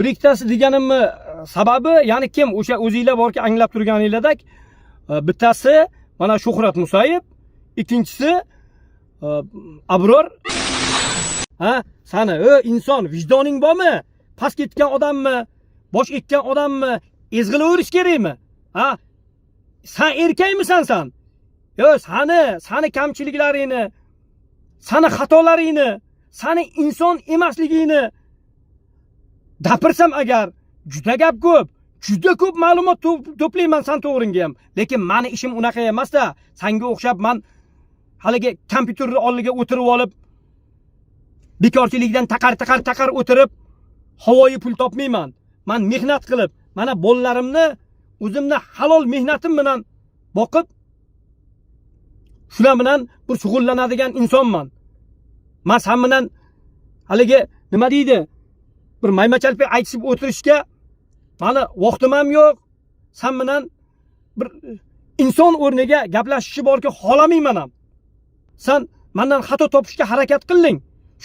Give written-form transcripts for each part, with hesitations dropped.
Bir ikkitasi deganimni sababi, ya'ni kim o'sha o'zinglar borki anglab turganinglardek, bittasi mana Shuhrat Musayev, ikkinchisi Abror. Ha, sani, inson, vijdoning bormi? Past ketgan odammi? Bosh ekkan odammi? Ezg'ilaverish kerakmi? Ha, san erkakmisan san? Yo, sani kamchiliklaringni, sani xatolaringni, sani inson emasligingni gapirsam agar, juda gap ko'p, juda ko'p ma'lumot to'playman san to'g'ringga ham. Lekin mani ishim unaqa emasda. Sanga o'xshab man haligi kompyuterni oldiga o'tirib olib, bekorchilikdan taqar taqar taqar o'tirib havoyi pul topmayman. Man mehnat qilib, mana bolalarimni o'zimni halol mehnatim bilan boqib, shular bilan bir shug'ullanadigan insonman. Man san bilan haligi, nima deydi, bir mayma-chalpak aytishib o'tirishga mani vaqtim ham yo'q. San bilan bir inson o'rniga gaplashishni borki xohlamayman ham. San mandan xato topishga harakat qilding.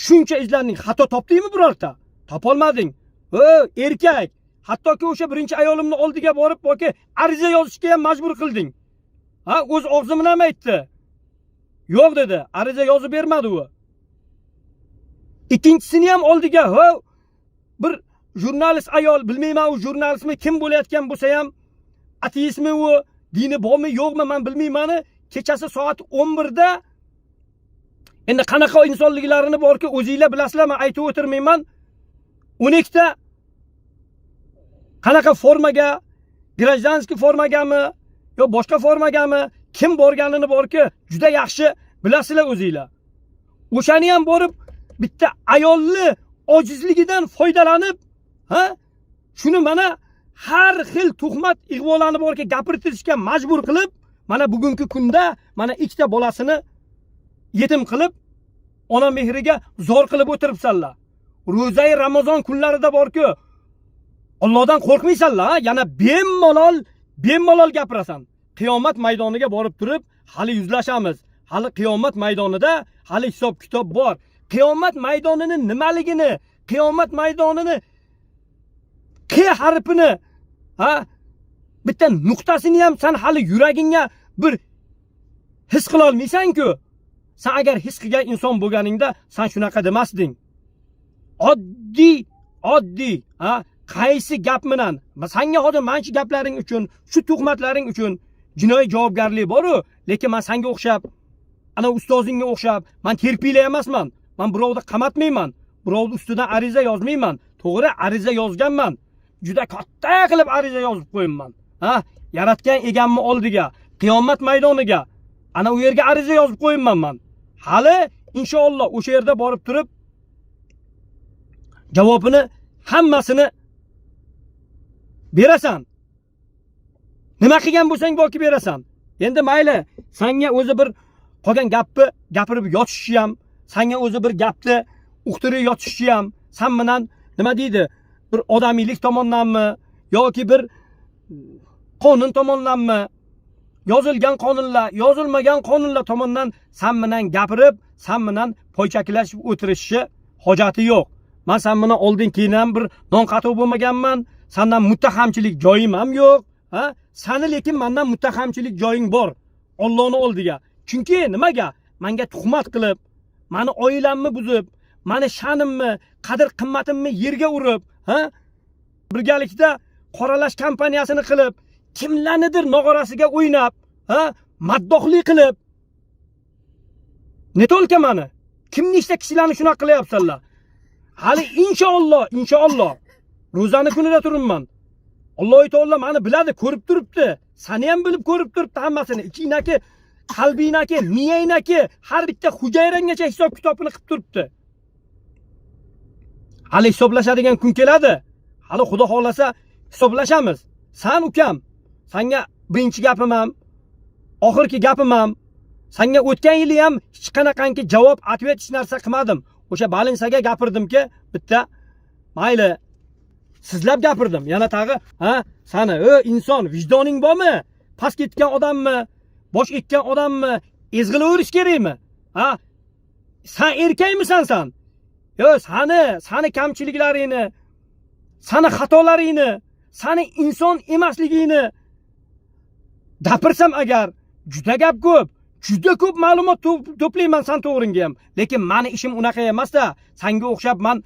Shuncha izlanding, xato topdingmi birorta? Topolmading. O, erkak, hattoki o'sha birinchi ayolimni oldiga borib borki ariza yozishga ham majbur qilding. Ha, o'z og'zi bilan ham aytdi. Yo'q dedi, ariza yozib bermadi u. Ikkinchisini ham oldiga, ha, bir jurnalist ayol, bilmayman u jurnalistmi, kim bo'layotgan bo'lsa ham, ateistmi u, dini bormi, yo'qmi, man bilmayman. Kechasi soat 11 da, endi qanaqa insonliklarini borki o'zinglar bilasizlar, man aytib o'tirmayman. 12 ta qanaqa formaga, гражданский formagami yo boshqa formagami, kim borganini borki juda yaxshi bilasizlar o'zinglar. O'shani ham borib bitta ayolni ojizligidan foydalanib, ha, shuni mana har xil tuhmat, ig'volarni borki gapirtirishga majbur qilib, mana bugungi kunda mana ikkita bolasini yetim qilib, ona mehriga zor qilib o'tiribsanlar. Ro'zai Ramazon kunlarida borku Allohdan qo'rqmaysanlar, ha? Yana bemalol bemalol gapirasan. Qiyomat maydoniga borib turib hali yuzlashamiz. Hali qiyomat maydonida hali hisob kitob bor. Qiyomat maydonini nimaligini, qiyomat maydonini q harfini, ha, bitta nuqtasini ham san hali yuragingga bir his qila olmaysan-ku. San agar his qilgan inson bo'lganingda, san shunaqa demasding. Oddiy, oddiy, ha, qaysi gap bilan sanga hozir mana shu gaplaring uchun, shu tuhmatlaring uchun jinoiy javobgarlik bor-u, lekin man sanga o'xshab, ana ustozingga o'xshab man terpiylar emasman. Man birovni qamatmayman, birovni ustidan ariza yozmayman. To'g'ri, ariza yozganman. Juda katta qilib ariza yozib qo'yibman. Ha, yaratgan egamni oldiga, qiyomat maydoniga, ana u yerga ariza yozib qo'yibman man. Hali inshaalloh o'sha yerda borib turib javobini hammasini berasan. Nima qilgan bo'lsang borki berasan. Endi mayli, sanga o'zi bir qolgan gapni gapirib yotishi ham, sanga o'zi bir gapni uqtirib yotishi ham, san bilan, nima deydi, bir odamiylik tomondanmi yoki bir qonun tomondanmi, yozilgan qonunlar, yozilmagan qonunlar tomondan san bilan gapirib, san bilan poychaklashib o'tirishni hojati yo'q. Man san bilan oldin keyin ham bir non qatuv bo'lmaganman. Sandan muttahamchilik joyim ham yo'q. Ha, sani lekin mandan muttahamchilik joying bor Ollohni oldiga. Chunki nimaga? Manga tuhmat qilib, mani oilamni buzib, mani sha'nimni, qadr qimmatimni yerga urib, ha, birgalikda qoralash kampaniyasini qilib, kimlarnidir nog'orasiga o'ynab, ha, maddohlik qilib, не только mani, kim nechta kishilarni shunaqa qilyapsanlar. Hali inshaalloh, inshaalloh ro'zani kunida turibman. Alloh taolo mani biladi, ko'rib turibdi. Sani ham bilib ko'rib turibdi hammasini. Ichingdagi, qalbingdagi, miyangdagi har bitta hujayranggacha hisob kitobini qilib turibdi. Hali hisoblashadigan kun keladi. Hali Xudo xohlasa hisoblashamiz. San ukam, sanga birinchi gapim ham, oxirgi gapim ham, sanga o'tgan yili ham hech qanaqangi javob, ответ hech narsa qilmadim. O'sha balinsaga gapirdimki, bitta mayli sizlab gapirdim. Yana tag'i, ha, sani, inson, vijdoning bormi? Past ketgan odammi? Bosh ekkan odammi? Ezg'ilaverish kerakmi? Ha? San erkakmisan san? Yo, sani kamchiliklaringni, Sani xatolaringni, sani inson emasligingni gapirsam agar, juda gap ko'p, juda ko'p ma'lumot to'playman san to'g'ringga ham. Lekin mani ishim unaqa emasda. Sanga o'xshab man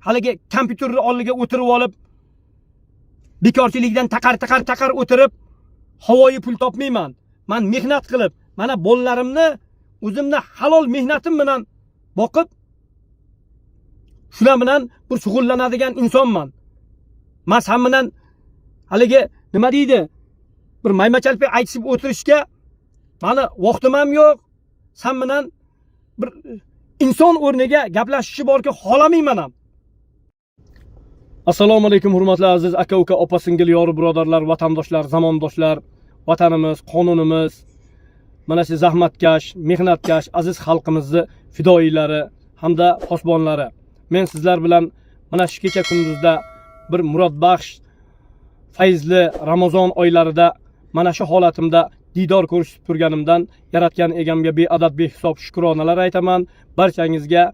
haligi kompyuterni oldiga o'tirib olib, bekorchilikdan taqar taqar taqar o'tirib havoyi pul topmayman. Man mehnat qilib, mana bolalarimni o'zimni halol mehnatim bilan boqib, shular bilan bir shug'ullanadigan insonman. Man san bilan haligi, nima deydi, bir mayma-chalpak aytishib o'tirishga mani vaqtim ham yo'q. San bilan bir inson o'rniga gaplashishi borki, xohlamayman ham. Assalomu alaykum, hurmatli aziz aka uka, opa singil, yoru birodarlar, vatandoshlar, zamondoshlar, vatanimiz, qonunimiz, mana shu zahmatkash, mehnatkash aziz xalqimizni fidoyilari hamda posbonlari. Men sizlar bilan mana shu kecha kunduzda bir murodbaxsh fayzli Ramazon oylarida mana shu holatimda diydor ko'rishib turganimdan yaratgan egamga beadad, behisob shukronalar aytaman. Barchangizga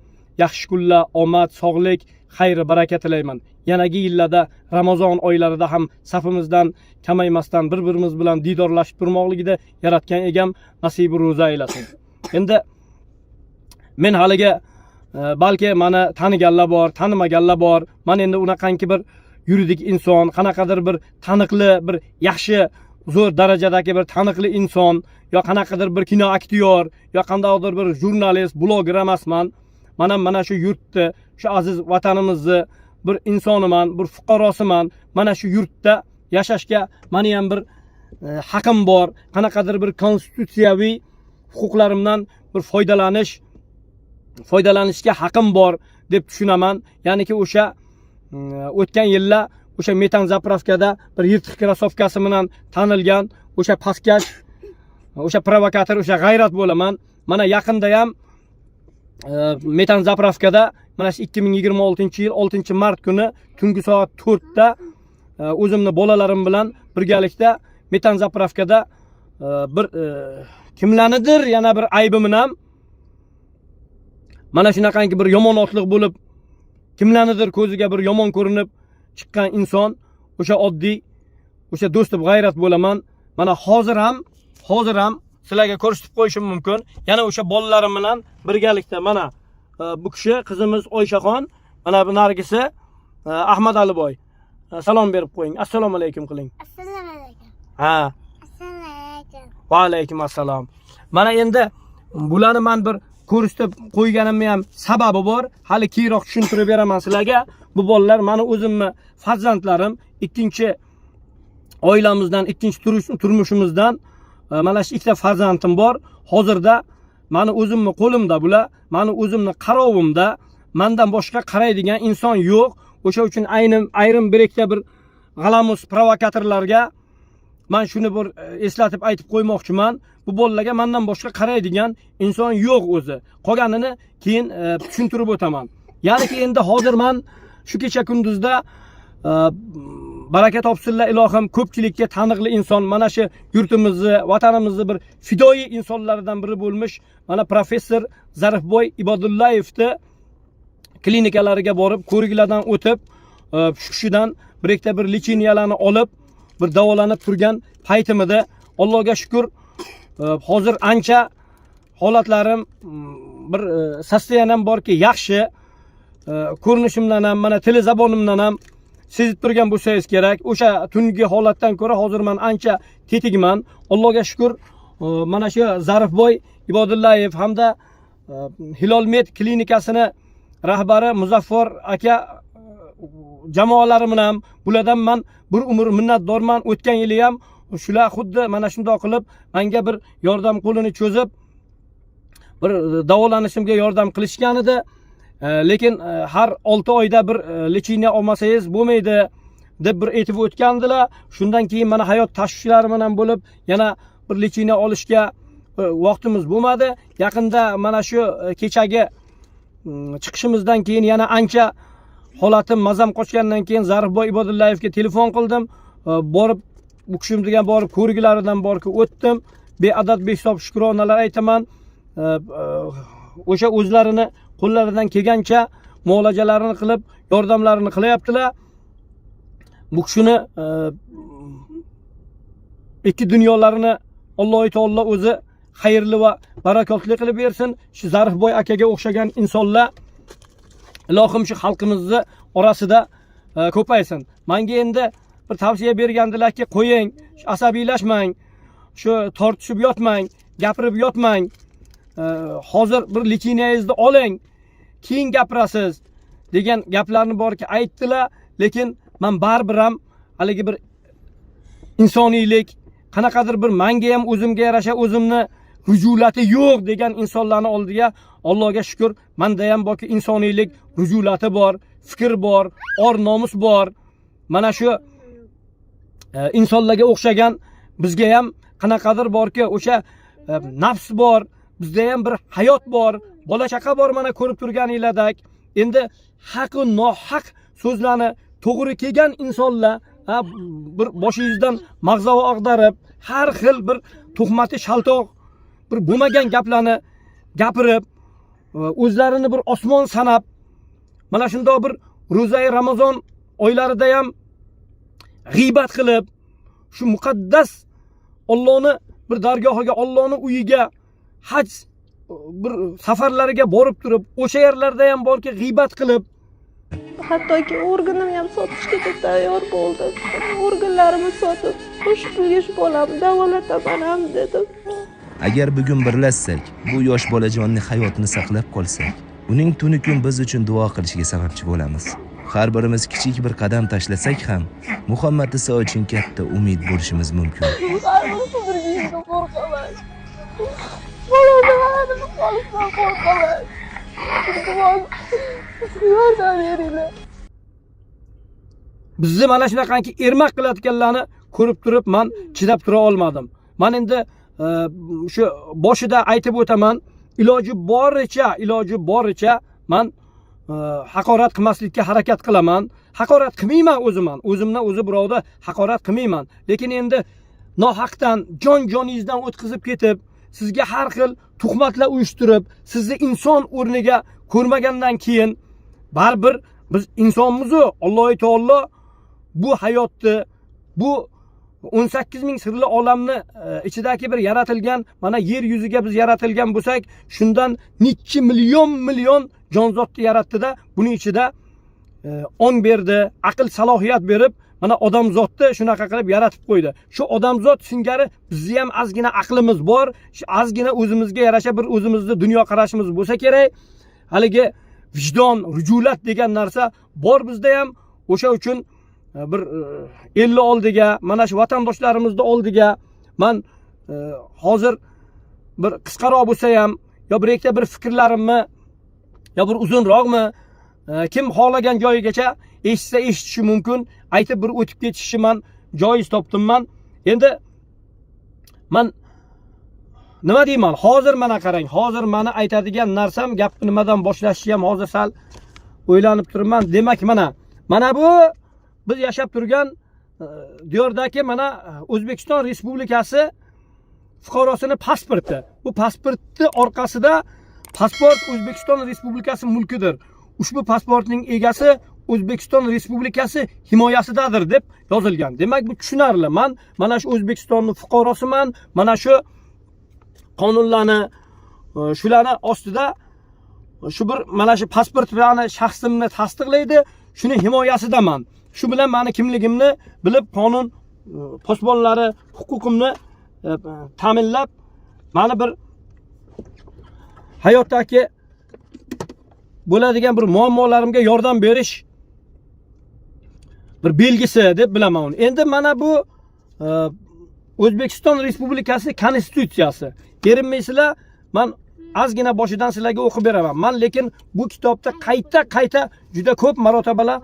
yaxshi kunlar, omad, sog'lik, xayr baraka tilayman. Yanagi yillarda Ramazon oylarida ham safimizdan kamaymasdan bir birimiz bilan diydorlashib turmoqligida yaratgan egam nasibi ro'za aylasin. Endi men haligi balki mani taniganlar bor, tanimaganlar bor. Man endi unaqangi bir yuridik inson, qanaqadir bir taniqli, bir yaxshi, zo'r darajadagi bir taniqli inson yo qanaqadir bir kino aktyor yo qandaydir bir jurnalist, bloger emasman. Man ham mana shu yurtni, shu aziz vatanimizni bir insoniman, bir fuqarosiman. Mana shu yurtda yashashga mani ham bir haqim bor. Qanaqadir bir konstitutsiyaviy huquqlarimdan bir foydalanishga haqim bor deb tushunaman. Ya'niki o'sha o'tgan yillar o'sha metan заправка da bir yirtiq krossovkasi bilan tanilgan o'sha pastkash, o'sha provokator, o'sha g'ayrat bo'laman. Mana yaqinda ham metan заправка da mana shu 2026 yil 6 mart kuni tungi soat 4 da o'zimni bolalarim bilan birgalikda metan заправка da bir kimlarnidir yana bir aybi bilan mana shunaqangi bir yomon otliq bo'lib, kimlarnidir ko'ziga bir yomon ko'rinib chiqqan inson, o'sha oddiy, o'sha do'stim g'ayrat bo'laman. Mana hozir ham sizlarga ko'rsatib qo'yishim mumkin. Yana o'sha bolalarim bilan birgalikda mana bu kishi qizimiz Oyshaxon, mana bu narigisi Ahmad Aliboy. Salom berib qo'ying, assalomu alaykum qiling. Assalomu alaykum. Ha. Assalomu alaykum. Va alaykum assalom. Mana endi bularni man bir ko'rsatib qo'yganimni ham sababi bor. Hali keyinroq tushuntirib beraman sizlarga. Bu bolalar mani o'zimni farzandlarim, ikkinchi oilamizdan, ikkinchi turmushimizdan mana shu ikkita farzandim bor. Hozirda mani o'zimni qo'limda bular, mani o'zimni qarovimda, mandan boshqa qaraydigan inson yo'q. O'sha uchun aynim ayrim bir ikkita bir g'alamus provokatorlarga man shuni bir eslatib aytib qo'ymoqchiman. Bu bolalarga mandan boshqa qaraydigan inson yo'q o'zi. Qolganini keyin tushuntirib o'taman. Ya'niki endi hozir man shu kecha kunduzda baraka topsinlar ilohim, ko'pchilikka taniqli inson, mana shu yurtimizni, vatanimizni bir fidoyi insonlaridan biri bo'lmish mana professor Zarifboy Ibodullayevni klinikalariga borib, ko'riklardan o'tib, shu kishidan bir ikkita bir лечения larni olib, bir davolanib turgan paytimida Allohga shukur, hozir ancha holatlarim bir состоянием borki yaxshi. Ko'rinishimdan ham, mana tili zabonimdan ham sezib turgan bo'lsangiz kerak, o'sha tungi holatdan ko'ra hozir man ancha tetikman, Allohga shukur. Mana shu Zarifboy Ibodullayev hamda Hilol Med klinikasini rahbari Muzaffar aka jamoalari bilan, bulardan man bir umr minnatdorman. O'tgan yili ham shular xuddi mana shundoq qilib menga bir yordam qo'lini cho'zib, bir davolanishimga yordam qilishgan edi. Lekin har 6 oyda bir лечение olmasangiz bo'lmaydi deb bir aytib o'tgandilar. Shundan keyin mana hayot tashvishlari bilan bo'lib, yana bir лечение olishga vaqtimiz bo'lmadi. Yaqinda mana shu kechagi chiqishimizdan keyin yana ancha holatim, mazam qochgandan keyin Zarifboy Ibodullayevga telefon qildim. Borib u kishimga borib ko'riklaridan borki o'tdim. Beadad, behisob shukronalar aytaman. O'sha o'zlarini qo'llaridan kelgancha muolajalarini qilib, yordamlarini qilyaptilar. Bu kishini ikki dunyolarini Alloh taolo o'zi xayrli va barakotli qilib bersin. Shu Zarifboy akaga o'xshagan insonlar ilohim shu xalqimizni orasida ko'paysin. Menga endi bir tavsiya bergandilarki, qo'ying, shu asabiylashmang, shu tortishib yotmang, gapirib yotmang. Hozir bir лечение ngizni oling, keyin gapirasiz degan gaplarni borki aytdilar, lekin man baribir ham haligi bir insoniylik, qanaqadir bir manga ham o'zimga yarasha o'zimni rujulati yo'q degan insonlarni oldiga, Allohga shukur, manda ham borki insoniylik rujulati bor, fikr bor, or nomus bor. Mana shu insonlarga o'xshagan bizga ham qanaqadir borki o'sha nafs bor, bizda ham bir hayot bor, bola chaqa bor, mana ko'rib turganinglardek. Endi haqu nohaq so'zlarni to'g'ri kelgan insonlar, ha, bir boshingizdan mag'zava ag'darib, har xil bir tuhmati shaltoq, bir bo'lmagan gaplarni gapirib, o'zlarini bir osmon sanab, mana shundoq bir ro'zai Ramazon oylarida ham g'iybat qilib, shu muqaddas Ollohni bir dargohiga, Ollohni uyiga haj bir safarlariga borib turib, o'sha yerlarda ham borki g'iybat qilib. Hattoki organimni ham sotishga tayyor bo'ldim. Organlarimni sotib, shu pulga shu bolamni davolataman ham dedim. Agar bugun birlashsak, bu yosh bolajonning hayotini saqlab qolsak, uning tuni kun biz uchun duo qilishiga sababchi bo'lamiz. Har birimiz kichik bir qadam tashlasak ham, Muhammad Iso uchun katta umid bo'lishimiz mumkin. Har bir sudragishdan qo'rqaman. Bolamni ayrilib qolishdan qo'rqaman. Iltimos, bizga yordam beringlar. Bizni mana shunaqangi ermak qilayotganlarni ko'rib turib, man chidab tura olmadim. Man endi shu boshida aytib o'taman, iloji boricha man haqorat qilmaslikka harakat qilaman. Haqorat qilmayman o'zim, o'zimdan o'zi birovda haqorat qilmayman, lekin endi nohaqdan jon joningizdan o'tkazib ketib, sizga har xil tuhmatlar uyushtirib, sizni inson o'rniga ko'rmagandan keyin, baribir biz insonmizu. Alloh taolo bu hayotni, bu 18 ming sirli olamni ichidagi bir yaratilgan, mana yer yuziga biz yaratilgan bo'lsak, shundan nechi million million jonzotni yaratdida, buning ichida ong berdi, aql salohiyat berib, mana odamzodni shunaqa qilib yaratib qo'ydi. Shu odamzod singari bizni ham ozgina aqlimiz bor, shu ozgina o'zimizga yarasha bir o'zimizni dunyoqarashimiz bo'lsa kerak. Haligi vijdon, rujulat degan narsa bor bizda ham. O'sha uchun bir elni oldiga, mana shu vatandoshlarimizni oldiga man hozir bir qisqaroq bo'lsa ham yo bir ikkita bir fikrlarimni yo bir uzunroqmi, kim xohlagan joyigacha eshitsa eshitishi mumkin, aytib bir o'tib ketishni man joiz topdimman. Endi man nima deyman hozir? Mana qarang, hozir mani aytadigan narsam, gapni nimadan boshlashni ham hozir sal o'ylanib turibman. Demak, mana bu biz yashab turgan diyordagi mana O'zbekiston Respublikasi fuqarosini pasporti. Bu pasportni orqasida "Pasport O'zbekiston Respublikasi mulkidir. Ushbu pasportning egasi O'zbekiston Respublikasi himoyasidadir" deb yozilgan. Demak, bu tushunarli. Man mana shu O'zbekistonni fuqarosiman, mana shu qonunlarni, shularni ostida shu bir mana shu pasport bilan shaxsimni tasdiqlaydi, shuni himoyasidaman. Shu bilan mani kimligimni bilib, qonun posbonlari huquqimni ta'minlab, mani bir hayotdagi bo'ladigan bir muammolarimga yordam berish bir belgisi deb bilaman uni. Endi mana bu O'zbekiston Respublikasi Konstitutsiyasi. Erinmaysizlar, man ozgina boshidan sizlarga o'qib beraman. Man lekin bu kitobda qayta qayta juda ko'p marotabalar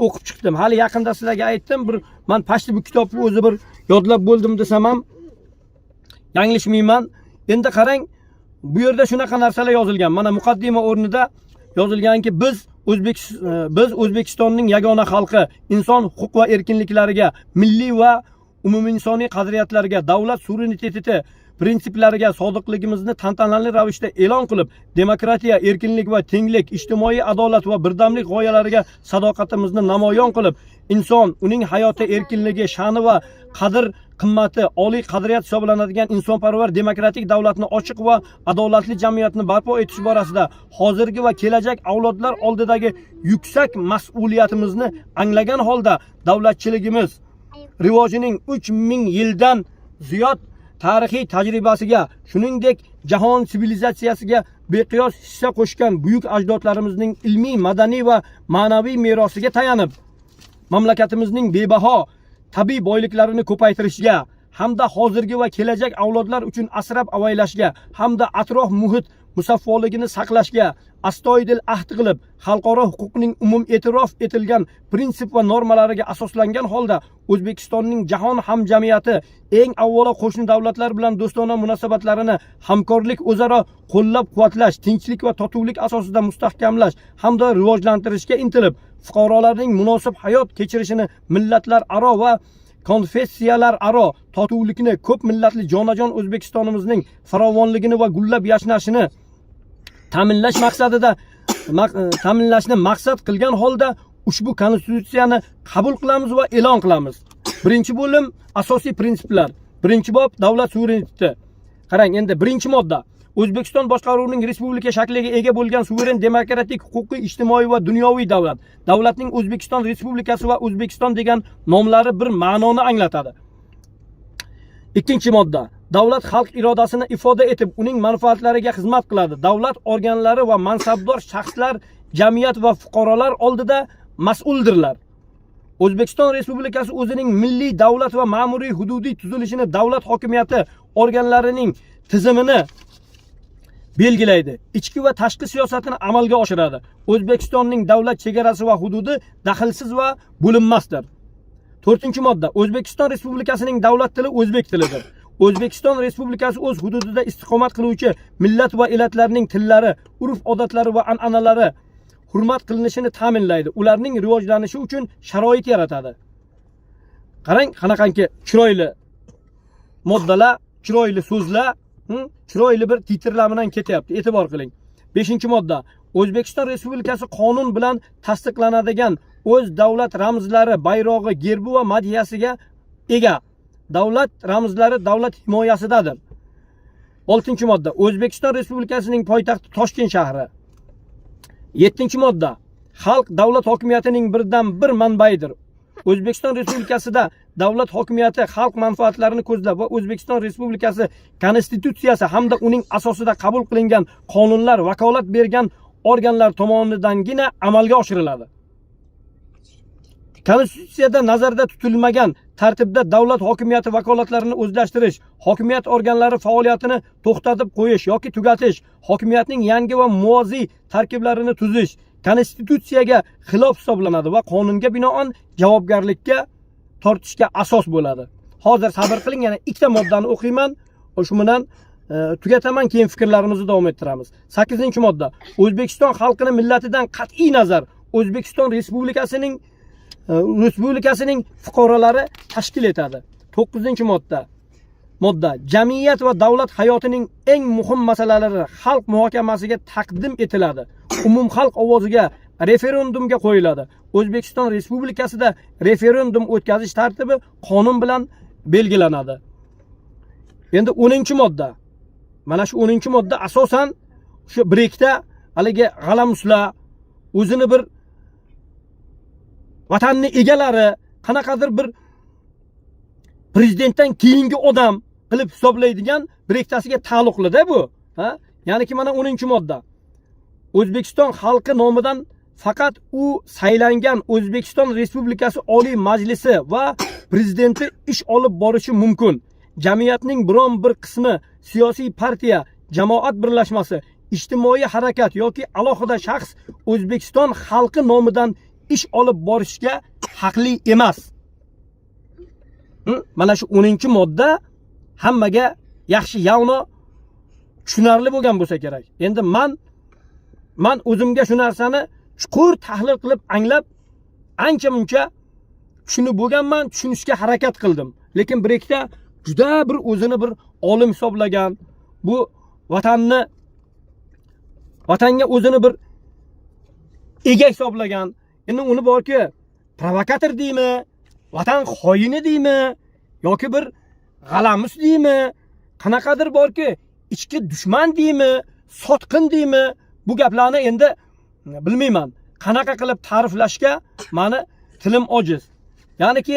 o'qib chiqdim. Hali yaqinda sizlarga aytdim, bir man почти bu kitobni o'zi bir yodlab bo'ldim desam ham yanglishmayman. Endi qarang, bu yerda shunaqa narsalar yozilgan. Mana muqaddima o'rnida yozilganki, biz O'zbekistonning yagona xalqi inson huquq va erkinliklariga, milliy va umuminsoniy qadriyatlarga, davlat suverenitetiti. prinsiplariga sodiqligimizni tantanali ravishda e'lon qilib, demokratiya, erkinlik va tenglik, ijtimoiy adolat va birdamlik g'oyalariga sadoqatimizni namoyon qilib, inson, uning hayoti, erkinligi, sha'ni va qadr qimmati oliy qadriyat hisoblanadigan insonparvar demokratik davlatni, ochiq va adolatli jamiyatni barpo etish borasida hozirgi va kelajak avlodlar oldidagi yuksak mas'uliyatimizni anglagan holda, davlatchiligimiz rivojining 3000 yildan ziyod tarixiy tajribasiga, shuningdek jahon sivilizatsiyasiga beqiyos hissa qo'shgan buyuk ajdodlarimizning ilmiy, madaniy va ma'naviy merosiga tayanib, mamlakatimizning bebaho tabiiy boyliklarini ko'paytirishga hamda hozirgi va kelajak avlodlar uchun asrab avaylashga hamda atrof muhit musaffoligini saqlashga astoydil ahd qilib, xalqaro huquqning umume'tirof etilgan prinsip va normalariga asoslangan holda O'zbekistonning jahon hamjamiyati, eng avvalo qo'shni davlatlar bilan do'stona munosabatlarini hamkorlik, o'zaro qo'llab quvvatlash, tinchlik va totuvlik asosida mustahkamlash hamda rivojlantirishga intilib, fuqarolarning munosib hayot kechirishini, millatlararo va konfessiyalararo totuvlikni, ko'p millatli jonajon O'zbekistonimizning farovonligini va gullab yashnashini ta'minlash maqsadida ta'minlashni maqsad qilgan holda ushbu konstitutsiyani qabul qilamiz va e'lon qilamiz. Birinchi bo'lim: asosiy prinsiplar. Birinchi bob: davlat suvereniteti. Qarang, endi birinchi modda. O'zbekiston boshqaruvining respublika shakliga ega bo'lgan suveren, demokratik, huquqiy, ijtimoiy va dunyoviy davlat. Davlatning O'zbekiston Respublikasi va O'zbekiston degan nomlari bir ma'noni anglatadi. Ikkinchi modda. Davlat xalq irodasini ifoda etib, uning manfaatlariga xizmat qiladi. Davlat organlari va mansabdor shaxslar jamiyat va fuqarolar oldida mas'uldirlar. O'zbekiston Respublikasi o'zining milliy davlat va ma'muriy hududiy tuzilishini, davlat hokimiyati organlarining tizimini belgilaydi. Ichki va tashqi siyosatini amalga oshiradi. O'zbekistonning davlat chegarasi va hududi daxlsiz va bo'linmasdir. To'rtinchi modda. O'zbekiston Respublikasining davlat tili o'zbek tilidir. O'zbekiston Respublikasi o'z hududida istiqomat qiluvchi millat va elatlarning tillari, urf-odatlari va an'analari hurmat qilinishini ta'minlaydi. Ularning rivojlanishi uchun sharoit yaratadi. Qarang, qanaqangi chiroyli moddalar, chiroyli so'zlar, chiroyli bir titrlar bilan ketyapti. E'tibor qiling. 5-modda. O'zbekiston Respublikasi qonun bilan tasdiqlanadigan o'z davlat ramzlari, bayrog'i, gerbi va madhiyasiga ega. Davlat ramzlari davlat himoyasidadir. 6-modda. O'zbekiston Respublikasining poytaxti Toshkent shahri. 7-modda. Xalq davlat hokimiyatining birdan bir manbaidir. O'zbekiston Respublikasida davlat hokimiyati xalq manfaatlarini ko'zlab va O'zbekiston Respublikasi Konstitutsiyasi hamda uning asosida qabul qilingan qonunlar vakolat bergan organlar tomonidangina amalga oshiriladi. Konstitutsiyada nazarda tutilmagan tartibda davlat hokimiyati vakolatlarini o'zlashtirish, hokimiyat organlari faoliyatini to'xtatib qo'yish yoki tugatish, hokimiyatning yangi va muvoziy tarkiblarini tuzish konstitutsiyaga xilof hisoblanadi va qonunga binoan javobgarlikka tortishga asos bo'ladi. Hozir sabr qiling, yana ikkita moddani o'qiyman, shu bilan tugataman, keyin fikrlarimizni davom ettiramiz. 8-modda. O'zbekiston xalqini millatidan qat'iy nazar O'zbekiston Respublikasining fuqarolari tashkil etadi. 9-modda. Modda: jamiyat va davlat hayotining eng muhim masalalari xalq muhokamasiga taqdim etiladi. Umumxalq ovoziga, referendumga qo'yiladi. O'zbekiston Respublikasida referendum o'tkazish tartibi qonun bilan belgilanadi. Endi 10-modda. Mana shu 10-modda asosan shu bir ikkita haligi g'alamuslar, o'zini bir vatanni egalari, qanaqadir bir prezidentdan keyingi odam qilib hisoblaydigan bir ikkitasiga taalluqlida bu. Ha? Ya'niki mana 10-modda. O'zbekiston xalqi nomidan faqat u saylangan O'zbekiston Respublikasi Oliy Majlisi va prezidenti ish olib borishi mumkin. Jamiyatning biron bir qismi, siyosiy partiya, jamoat birlashmasi, ijtimoiy harakat yoki alohida shaxs O'zbekiston xalqi nomidan ish olib borishga haqli emas. Mana shu 10-modda hammaga yaxshi, явно tushunarli bo'lgan bo'lsa kerak. Endi man o'zimga shu narsani chuqur tahlil qilib, anglab, ancha muncha tushunib bo'lganman, tushunishga harakat qildim. Lekin bir ikkita Juda bir o'zini bir olim hisoblagan, bu vatanni, vatanga o'zini bir ega hisoblagan. Endi uni borki, provokator deymi, vatan xoini deymi yoki bir g'alamis deymi, qanaqadir borki, ichki dushman deymi, sotqin deymi, bu gaplarni endi bilmayman qanaqa qilib ta'riflashga, mani tilim ojiz. Ya'niki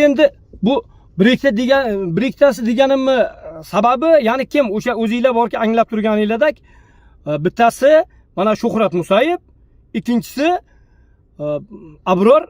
endi bu bir ikkita degan, bir ikkitasi deganimni sababi, ya'ni kim o'sha o'zinglar borki anglab turganinglardek, bittasi mana Shuhrat Musayev, ikkinchisi Abror.